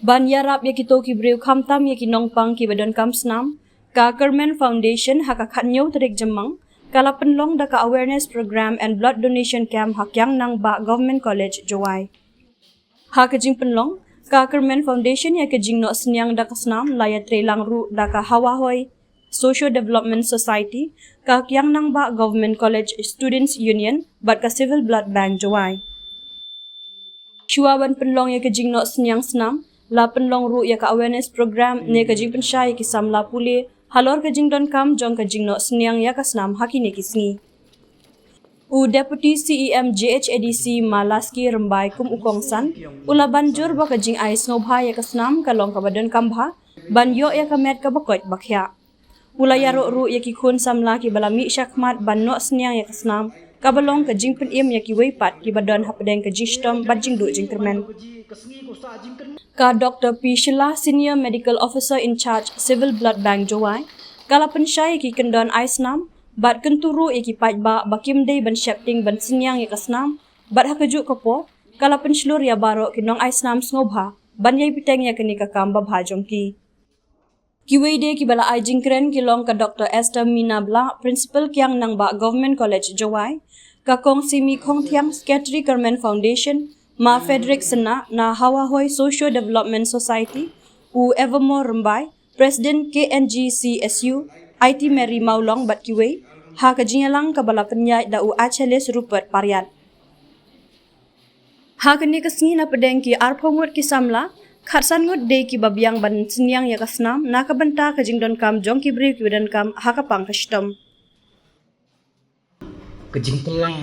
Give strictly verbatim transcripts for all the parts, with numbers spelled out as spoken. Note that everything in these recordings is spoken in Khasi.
Ban ïarap ïa kito ki briew khamtam ïa ki nongpang kiba donkam snam, ka Kyrmen Foundation ha ka khatñiew tarik Jymmang ka la pynlong da ka awareness program and blood donation camp ha Kiang Nangbah Government College, Jowai. Ha ka jingpynlong, ka Kyrmen Foundation ïa ka jingnoh synñiang da ka snam la ïatreilang ruh da ka Hawa Hoi Socio Development Society, ka Kiang Nangbah Government College Students Union bad ka Civil Blood Bank, Jowai. Shuwa ban pynlong ïa ka jingnoh synñiang snam, la pynlong ruh ïa ka awareness program ne ka jingpynshai ïa ki samla pule halor ka jingdonkam jong ka jingnoh synñiang ïa ka snam ha kine ki sngi. U Deputy C E M J H A D C Ma Laski Rymbai kum u kongsan u la ban jur ba ka jingai sngewbha ïa ka snam ka long kaba donkam bha ban ïoh ïa ka met kaba koit ba khiah. U la ïaroh ruh ïa ki khun samla kiba la mih shakhmat ban noh synñiang ïa ka snam kaba long ka jingpynim ïa kiwei pat kiba don hapdeng ka jingshitom bad jingduh jingkyrmen. Ka Doctor P Shylla, Senior Medical Officer in Charge, Civil Blood Bank, Jowai, ka la pynshai ïa ki kyndon ai snam bad kyntu ruh ïa ki paidbah ba kim dei ban sheptieng ban synñiang ïa ka snam bad ha kajuh ka por ka la pynshlur ïa baroh ki nongai snam sngewbha ban ïai bteng ïa kane ka kam babha jong ki. Kiwei de kiba la ai jingkren ki long ka Doctor Esther Mina Blah, Principal, Kiang Nangbah Government College, Jowai, ka Kong Simi Khongthiang, Secretary, Kyrmen Foundation, Ma Frederick Synnah na Hawa Hoi Socio Development Society, u Evermore Rymbai, President, K N G C S U, Aiti Mary Mawlong bad kiwei, ha ka jingïalang kaba la pynïaid da u Achilles Rupert Pariat. Ha kane ka sngi, na pdeng ki arphew ngut ki samla, khatsan ngut dei kiba biang ban synñiang ïa ka snam na ka bynta ka jingdonkam jong ki briew kiba donkam ha ka pang ka shitom. Ka jingpynlang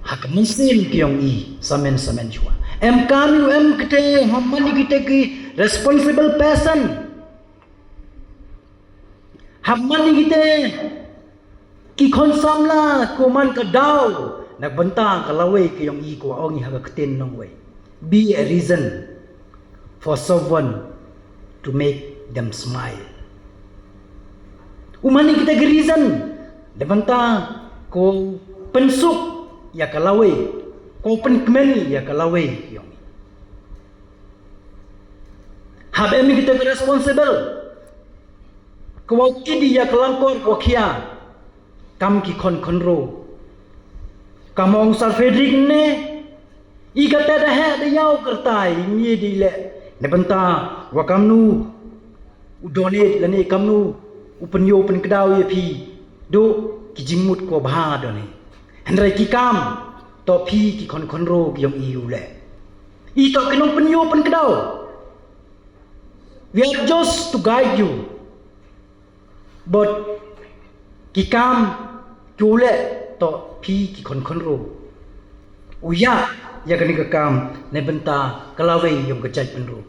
ha ka mynsiem ki ong i samen samen shuwa. Em kam ïa em kite, ha man i kite ki responsible person. Ha man i kite ki khun samla, ko man ka daw na bynta ka lawei ki ong i, ko ong i ha ka ktien nongwei. Be a reason for someone to make them smile. U man i kite ki reason na bynta ko pynsuk ïa ka lawei, ko pynkmen ïa ka lawei ki ong i. Hap em i kite ki responsible. Ko wa kidi ïa ka langkor ko khia. Kam ki khon khonro. Kam ong Sir Frederick ne. I kata da heh da ïaw kyrtai, i mih di leh. Ne bynta wa kamnu u donate lane kamnu u pynïoh pynkdaw ïa phi. Duk ki jingmut ko bha donate. Hynrei ki kam, to phi ki khon khonro ki ong i u leh. I to ki nong pynïoh pynkdaw. We are just to guide you. But ki kam ki u leh to phi ki khon khonro. U ïa, ïa kane ka kam, ne bynta ka lawei ïong ka jaitbynriew.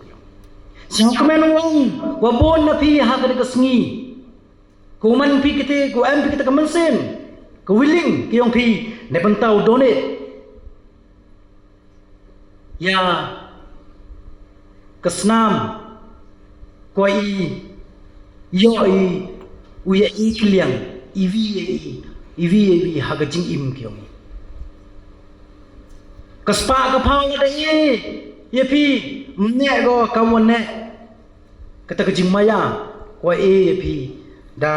Sngewkmen u ong, wa bun na phi ha kane ka sngi. Ko man phi kite, ko em phi kite ka mynsiem, ka willing ki ong phi, ne bynta u donate. Ïa ka snam, ko i, ïoh i, u ïa i kylliang, i wi ïa i, i wi ïa i ha ka jingim ki ong i. Ka spah ka phaw da i, ïa phi, mne ko ka mne. Kata ka jingmaya, ko e ïa phi, da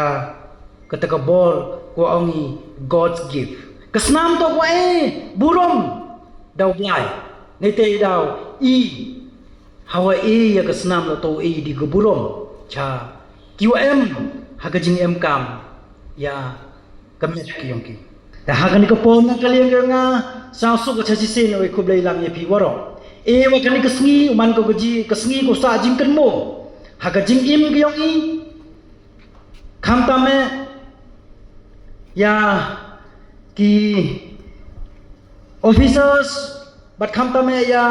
kata ka bor, ko ong i God's gift. Ka snam to ko e, burom, da u Blai. Nete daw, i, hawa e ïa ka snam la to e di ka burom. Cha, ki wa em, ha ka jingem kam, ïa, ka met ki ong ki. Da ha kane ka por na ka liang ka nga, sa suk ka cha chi sen oi khublei lang ïa phi waroh. E wa kane ka sngi, u man ko ka ji, ka sngi ko sa jingkynmo. Ha ka jingim ki ong i. Khamtam eh, ïa ki officers, bad khamtam eh ïa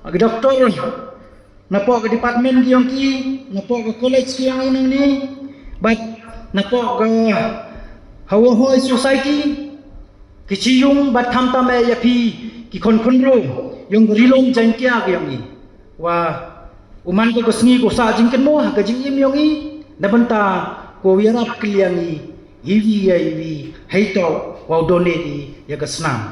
ki doctor, napoh ka department ki ong ki, napoh ka college ki ong i nangne, bad napoh ka Hawa Hoi Society, ki chi ïung bad khamtam eh ïa phi, ki khon khonro, ïong ka Ri Lum Jaiñtia ki ong i. Wa, u man ko ka sngi ko sa jingkynmo, ha ka jingim ïong i, na bynta ko ïarap kylliang i, i wi ïa i wi, hei to, wa u donate i, ïa ka snam.